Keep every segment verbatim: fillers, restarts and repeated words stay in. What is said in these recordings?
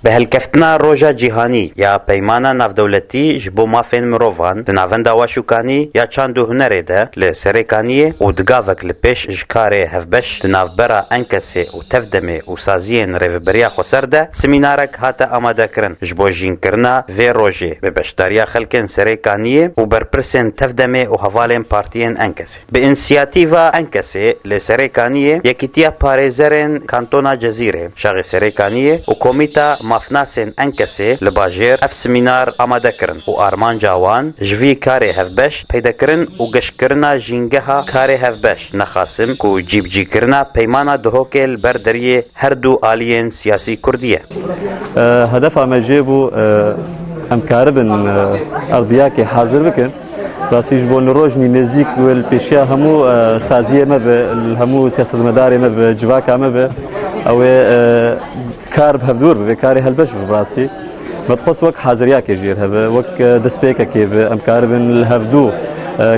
Bi helkeftina Roja Cîhanî ya Peymana Navdewletî ji bo Mafên Mirovan di Navenda Waşûkanî ya Çand û Hunerê de li Serêkaniyê û di gavek li pêş ji karê hevbeş di navbera Enkesê û Tevdemê û saziyên Rêveberiya Xweser de semînarek hate amadekirin ji bo jînkirina vê rojê bi beşdariya xelkên Serêkaniyê û berpirsên Tevdemê û hevalên partiyên Enkesê. Bi însiyatîva Enkesê li Serêkaniyê, Yekîtiya Parêzerên Kantona Cezîrê, Şaxê Serêkaniyê û Komîta Mafnasên Enkesê li bajêr ev semînar amade kirin û armanca wan ji vî karê hevbeş peydekirin û geşkirina jîngeha karê hevbeş, nexasim ku cîbicîkirina peymana Duhokê li ber deriyê her du aliyên siyasî kurdî ye. Hedefa me jê bû em karibin erdiyakê hazir bikin. Rastî ji bo li rojnî nêzîk wê li pêşiya hemû saziyê me be, li hemû siyasetmedarê me be, civaka me be, ew ê kar bi hevdûr bibe, karê helbeş bibe rastî. Me dixwest wek haziriyakê jêr hebe, wek destpêkekê be, em karibin li hevdû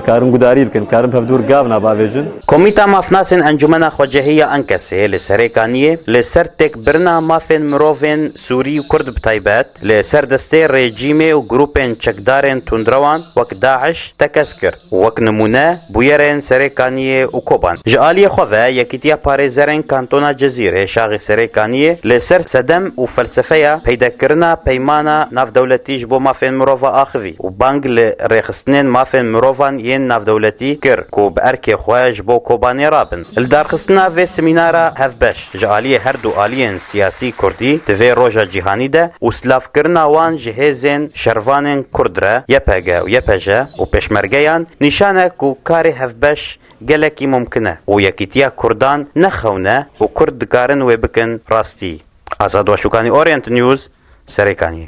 karin gudarî bikin, karin bi hevdûr gavna bavêjin. Komîta Mafnasên Encûmena Xwecehî ya Enkesê li Serêkaniyê li ser têkbirina mafên mirovên Sûrî û Kurd bi taybet, li ser destê rejîmê û grûpên çekdarên tundrewan wek DAIŞ tekez kir û wek nimûne bûyerên Serêkaniyê û Koban. Ji aliyê xwe ve Yekîtiya Parêzerên Kantona Cezîrê Şaxê Serêkaniyê li ser sedem û felsefeya peydekirina Peymana Navdewletî ji bo Mafên Mirova axivî û bang li rêxistinên mafên mirovan yên navdewletî kir ku bi erkê xwe ji bo Kobanê rabin. Li darxistina vê semînara hevbeş ji aliyê her du aliyên siyasî kurdî di vê roja cîhanî de û silavkirina wan ji hêzên şervanên kurd re YPG û YPJ û pêşmergeyan nîşan e ku karê hevbeş gelekî mumkin e û yekîtiya kurdan ne xewn e û kurd dikarin wê bikin rastî. Azad Waşûkanî, Orient News, Serêkaniyê.